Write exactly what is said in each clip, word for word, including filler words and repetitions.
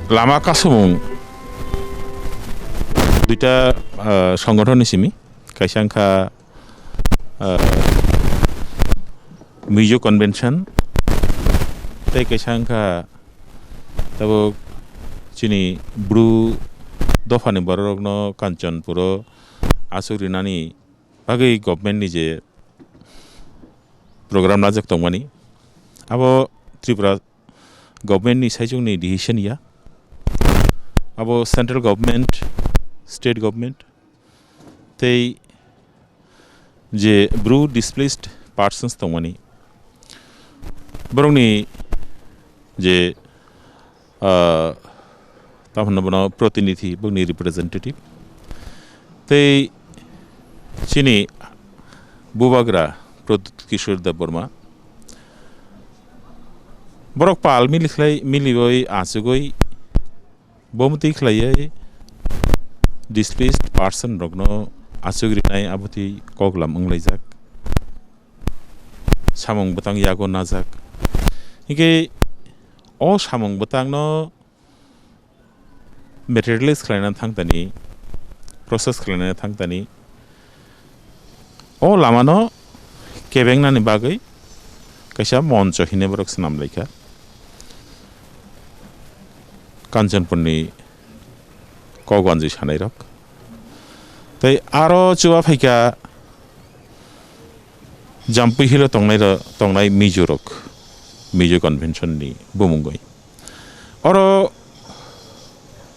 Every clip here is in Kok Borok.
Lama kasumung duita, ah, songothon ni simi, kaisa wngkha, ah, Mizo Convention, tei kaisa wngkha tabuk chini Bru dophani bororokno Kanchanpuro aswk rinani bagwi government ni je program lajak tongmani, abo Tripura government ni saichung ni decision ya, abo central government, state government tei je Bru displaced persons tongmani, borokni je, ah, tamo hwnna bono protinidhi, bokni representative. Tei chini bubagra Pradyut Kishore Debbarma. Borok pal mili khlai, miliwi achugwi bomtwi khlaiwi displaced person rokno achugrinai abotwi koklam wnglaijak. Samung bwtang yago najak. Hinkhe o samung bwtangno materialize khlaina thangtani, process khlaina thangtani, o lamano kebengnani bagwi kaisa moncho hinwi borok swnam laikha Kanchanpurni kok wanjwi sanairok. Tei aro chuba phaikha Jampui Hill o tongnai ro-, tongnai Mizo rok, Mizo Convention ni bumungwi. Oro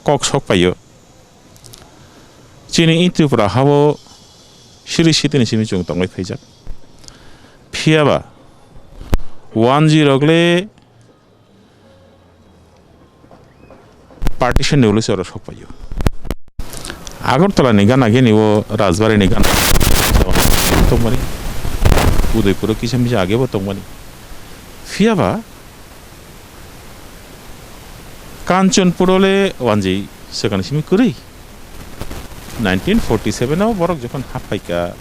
kok sok paio. Chini i Tripura hao siri sitini simi chwng tongwi phaijak. Phiyaba wanjwi rok le partition ni ulo se oro sok paio. Agartala ni gana gini o Rajbari ni gana tongmani, Udaipur o kisa misa age bo tongmani. Phiyaba Kanchanpur o le wanjwi swkang simi kwrwi. Nineteen forty seven o borok jokhon hap phaikha,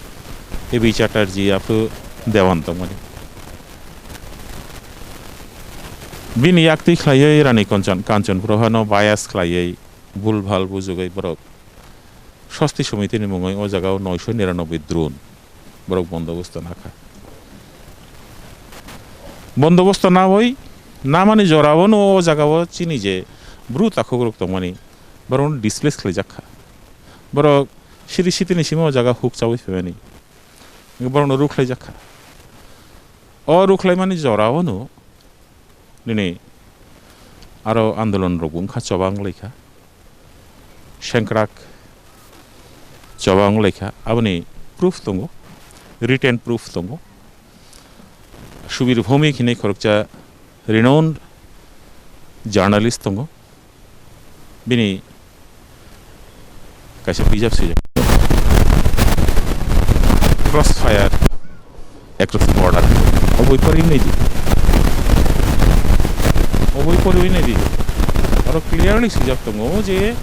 A B Chatterjee, aphuru Dewan tongmani. Bini yaktwi khlaiwi Rani Kanchan, Kanchanpur o hano bias khlaiwi, bhul bhal bujugwi borok Swasti Samiti ni mungwi o jaga o noisho niranoboi drone borok bondobosto nakha. Bondobosto nawi namani jora o no o jaga o chini je Bru takhuk rok tongmani borok no displace khlaijak kha. Borok siri sitini simi o jaga huk chawi phaimani borok no rukhlaijak kha. O rukhlaimani jora o no nini aro andolon rok wngkha, choba wnglaikha, sengkrak choba wnglaikha, aboni proof tongo, written proof tongo. Subir Bhowmik hinwi khoroksa renowned journalist tongo, bini kaisa bijap swijak. Crossfire across border. O boi pori nai di. O boi pori nai di. Aro clearly swijak tongo je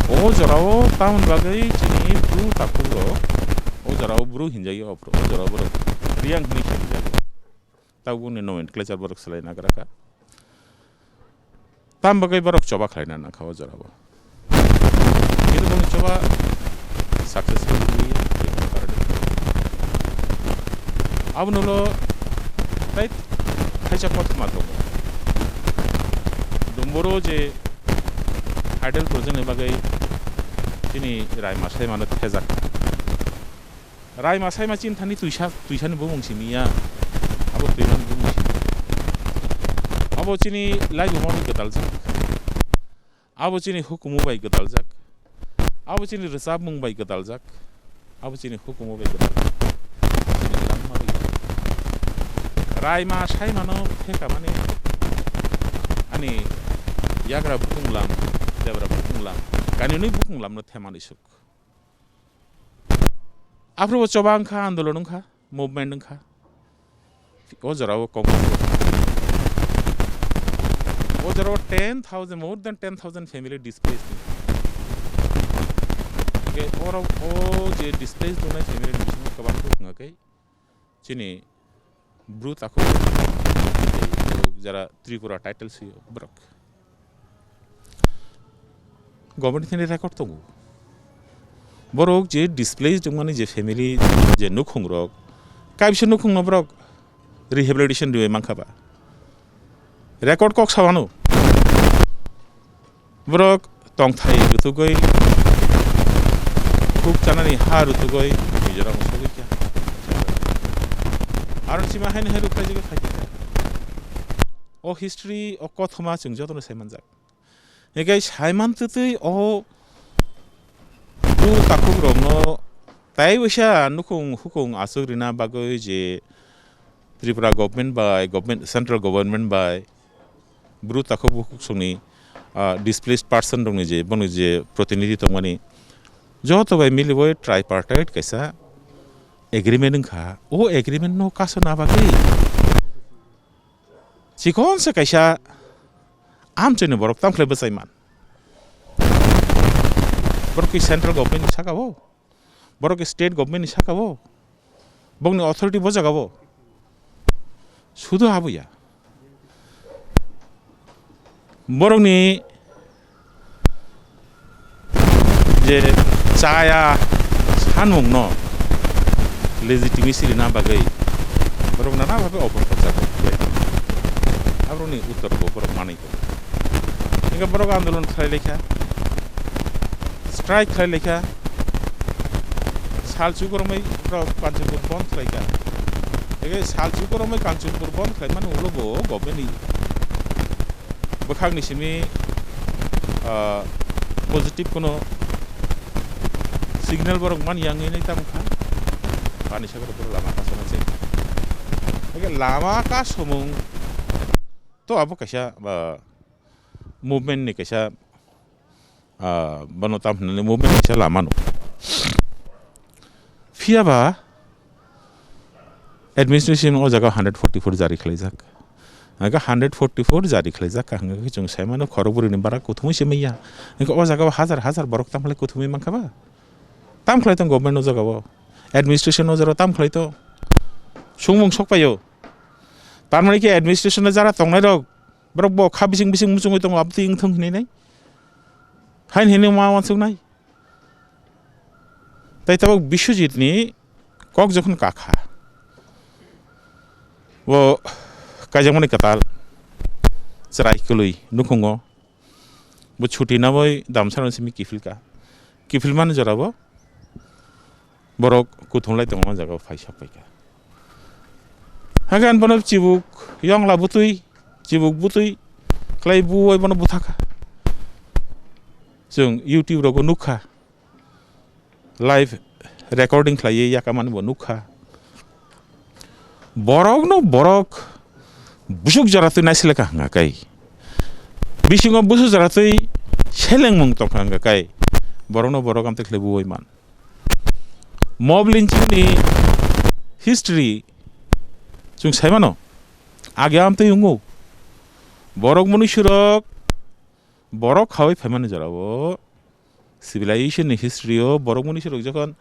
o jorao tamoni bagwi chini Bru takhuk rok, o jorao Bru hinjagwi o Bru, o jorao borok Riyang hinwi hinjagwi. Tabukni nomenclature borok swlai nagra kha. Tam bagwi borok choba khlaina nangkha o jorao. Kintu boni choba successful wngwi tongkha. Abono ulo tai thaisa kothoma tongo. Dumboro je hydel project ni bagwi chini Raima Saimano thejak. Raima Saima chini thani twisa, twisani bumung simi ya. Abo twimani bumung simi. Abo chini laibuma bai gwdaljak. Abo chini hukumu bai gwdaljak. Abo chini rwchapmung bai gwdaljak. Abo chini hukumu bai gwdaljak. Chini langma bai gwdaljak. Raima Saimano phekamani ani yagra bukung lam, debra bukung lam, kanini bukung lamno themani suk. Aphuru bo choba wngkha, andolon wngkha, movement wngkha. O jorao Congress, o jorao ten thousand, more than ten thousand family displaced. Hingke oro o je displaced tongnai family ni bisingo kwbang khe wngkha khe chini Bru takhuk, tei borok jara Tripura title sio borok. Government thani record tongo. Borok je displaced wngmani je family, je nukhungrok, kaisa nukhungno borok rehabilitation riwi mankha ba. Record kok sawano. Borok tongthai rutugwi, khuk chanani ha rutugwi Mizoram sogwi kha. Aro sima haino hai rukhlaijagwi phaikha. O history, o kothoma chwng jotono saimanjak. Hinkhe saiman twtwi o bru takhukrokno tai waisa nukhung hukhung aswk rina bagwi je Tripura government bai government, central government bai bru takhuk bukhuk songni, ah, displaced person rokni je, bono je protinidhi tongmani, joto bai miliwi tripartite kaisa agreement wngkha. O agreement no kasona bagwi chikon se kaisa amchaini borok tamkhlai bwchai man. Borok ki central government ni saka o, borok ki state government ni saka o, bokni authority bo jaga o. Sudu abo ya. Borokni je chaya sanmungno legitimacy rina bagwi borok nana bhabe obohorjak. Aborokni uttor bo borok manwi tongo. Hingke borok andolon khlai laikha, strike khlai laikha, sal chukoromwi borok Kanchanpur bond khlaikha. Hingke sal chukoromwi Kanchanpur bond khlaimani ulo bo government ni bwkhakni simi, ah, positive kono signal borok man yang hinwi tamo kha. Ani sakao borok lama kasana se. Hingke lama kasomung to abo kaisa, ah, movement ni kaisa, ah, bono tam hinani movement kaisa lama no. Phiya ba administration o jaga hundred forty-four jari khlaijak. Aga hundred forty-four jari khlaijak ka hwnga khe chwng sai mano khorokbrwi ni bara kuthumui se manya. Hwnkhe o jaga o hajar hajar borok tam khlai kuthumui mankha ba? Tam khlai tong government o jaga o. Administration o jaga o tam khlai to. Sungmung sok paio. Tamani khe administration o jara tongnai rok, borok bo kha bising bising muchungui tongo, abotwi wngthong hinwi nai. Hain hinwi ma wansuk nai. Tai tabuk Biswajit ni kok jokhon kakha, bo kaijakmani kwtal chwrai kwlwi nukhungo, bo chuti nabai damsarano simi kiphilka. Kiphilmani jorabo borok kuthumlai tongma jagao phai sok paikha. Hake ang bono chibuk yongla bwtwi, chibuk bwtwi khlai buwai bono bwthakha. Chwng YouTube rogo nukha, live recording khlaiwi yakamani bo nukha. Borokno borok busuk jora twi naisileka hwnga kai, bisingo busuk jora twi selengmung tongkha hwnga kai, borokno borok amtwi khlai buwai man. Mob lynching ni history chwng sai mano, age amtwi wngo. Borok mwnwi surok borok khaui phaimani jorao, civilization ni history o borok mwnwi surok jokhon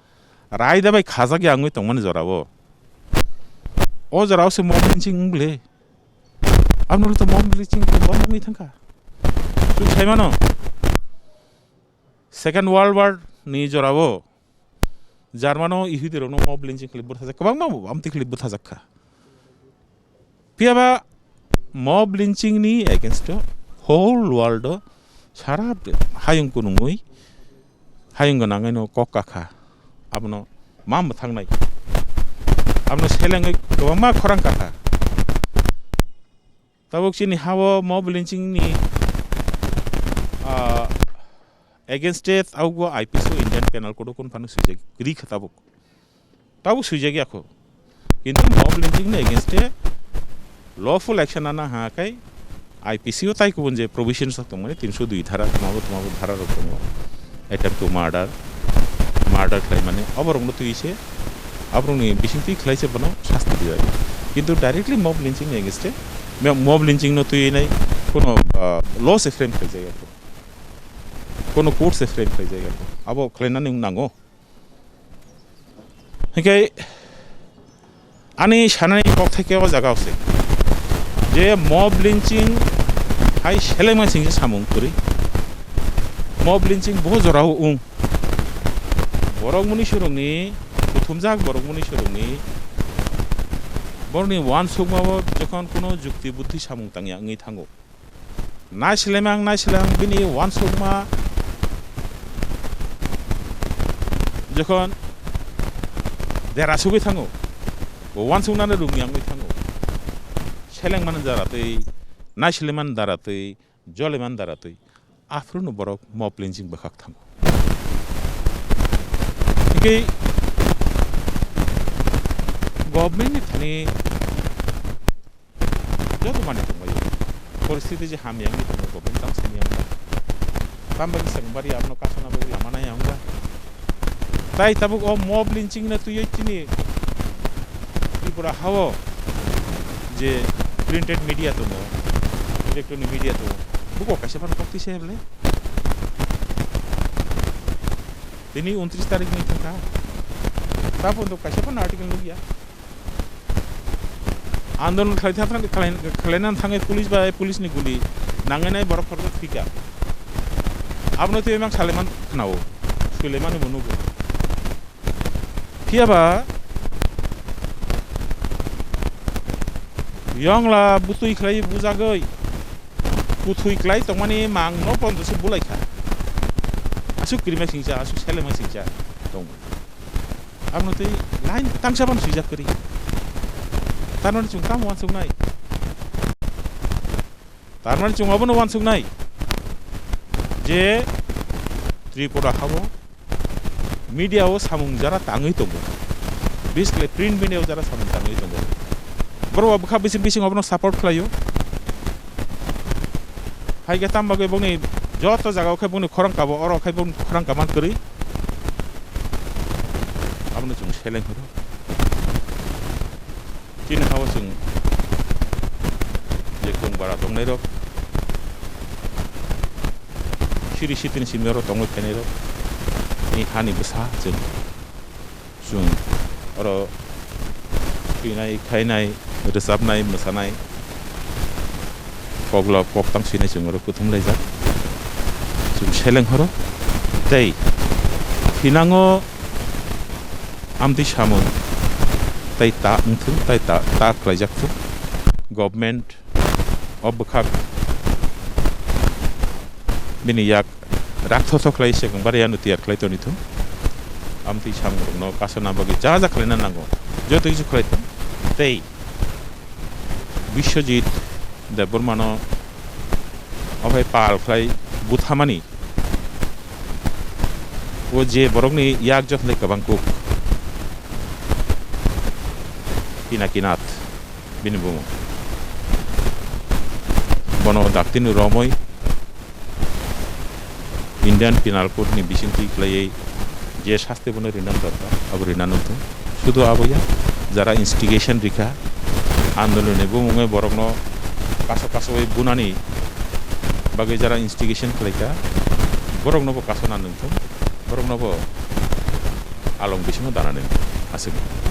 raida bai khajak ya wngwi tongmani jorao, o jorao se mob lynching wng le. Aboni ulo to mob lynching to bond wngwi thangkha. Chwng sai mano, Second World War ni jorao German o Ihudi rokno mob lynching khlai bwthajak, kwbangma bo amtwi khlai bwthajak kha. Phiya ba mob lynching ni against o whole world o sara hayung kunungwi, hayung gwnangwi no kok kakha, abono ma mwthangnai, abono selengwi kwbangma khorang kakha. Tabuk chini ha-o mob lynching ni, ah, against e tabuk bo I P C o Indian Penal Code o kunu phano swijak ri kha tabuk. Tabuk swijak ya kho. Kintu mob lynching ni against e lawful action ana ha kai I P C o tai kubun je provision sok tongmani tinsho dui dhara, tma bo tma bo dhara rok tongo. Attempt to murder, murder khlaimani, oborokno twi se, aborokni bising twi khlai se bono sasti rijak. Kintu directly mob lynching ni against e, me-, mob lynching no twi nai kono, ah, law se frame khlai jaya, kono court se frame khlai jaya, abo khlainani nango. Hinkhe ani sanani kokthai khe o jaga o se je mob lynching hai selengma singsa samung kwrwi. Mob lynching bo jorao wng. Borok muni surungni, kuthumjak borok muni surungni, borokni uansukmao jokhon kuno jukti buddhi samung tangya wngwi thango. Naislemang, naislemang bini uansukma jokhon dera sugwi thango, bo uansuknani rungya wngwi thango. Selengmani dara twi, naislemani dara twi, jolemani dara twi, aphuru no borok mob lynching bwkhak thango. Hingke government ni thani joto mani tongbaio. Poristiti je hamya wngwi tongo, government tamo sani wngkha. Tamo bagwi chwng bari abono kasana bagwi lama naiya wngkha. Tai tabuk o mob lynching no twiwi chini Tripura hao je printed media tongo, electronic media tongo, buko kaisa phano koktwi se bwle. Tini untris tarik ni thangkha. Tabuk kaisa phano article nukya. Andolon khlai thang, khlai, khlaina thangwi police bai police ni guli nangnai borok khoroksa thwikha. Abono twi mang Suleiman khnao. Suleiman bo nugo. Phiyaba yongla butwi khlai bujagwi. Kuthwi klai tongmani mang no pondo se bulaikha. Aswk kirima singcha, aswk selema singcha tong. Abono twi line tangsa ban swijak kwrwi. Tarmani chwng tamo uansuknai? Tarmani chwng abono uansuknai je Tripura hao media o samung jara tangwi tongo, biskle print media o jara samung tangwi tongo. Borok bwkha bising bising abono support khlaio. Hai khe tamo bagwi bongni joto jaga o khe bongni khorang kabo, oro khe bongni khorang kaman kwrwi. Abono chwng seleng horo. Chini hao chwng je kung bara tongnairok, siri sitini simi oro tongwi phainairok, ni hani bwsa chwng, chwng oro thwinai, khainai, rwchapnai, mwsanai, koklop koktang swinai chwng oro kuthum laijak, chwng seleng horo. Tei thinango amtwi samung tai ta wngthung, tai ta, ta khlaijak thung. Government o bwkhak bini yak rakthothok khlai se kwbangma riyano tiyar khlai toni thung. Amtwi samungrokno kasana bagwi ja ja khlaina nango, joto kisu khlai thung. Tei Biswajit Debbarmano ophai pal khlai buthamani o je borokni yak jothlai kwbang kuk, Pinakinath bini bumung. Bono daktino romwi Indian Penal Code ni bisingtwi khlaiwi je sasti bono rinani dorkar, abo rinani wngthung. Sudu abo ya, jara instigation rikha, andoloni bumungwi borokno kaso kasowi bunani bagwi jara instigation khlaikha, boroknobo kasonani wngthung, boroknobo along bisingo danani wngthung. Aswk.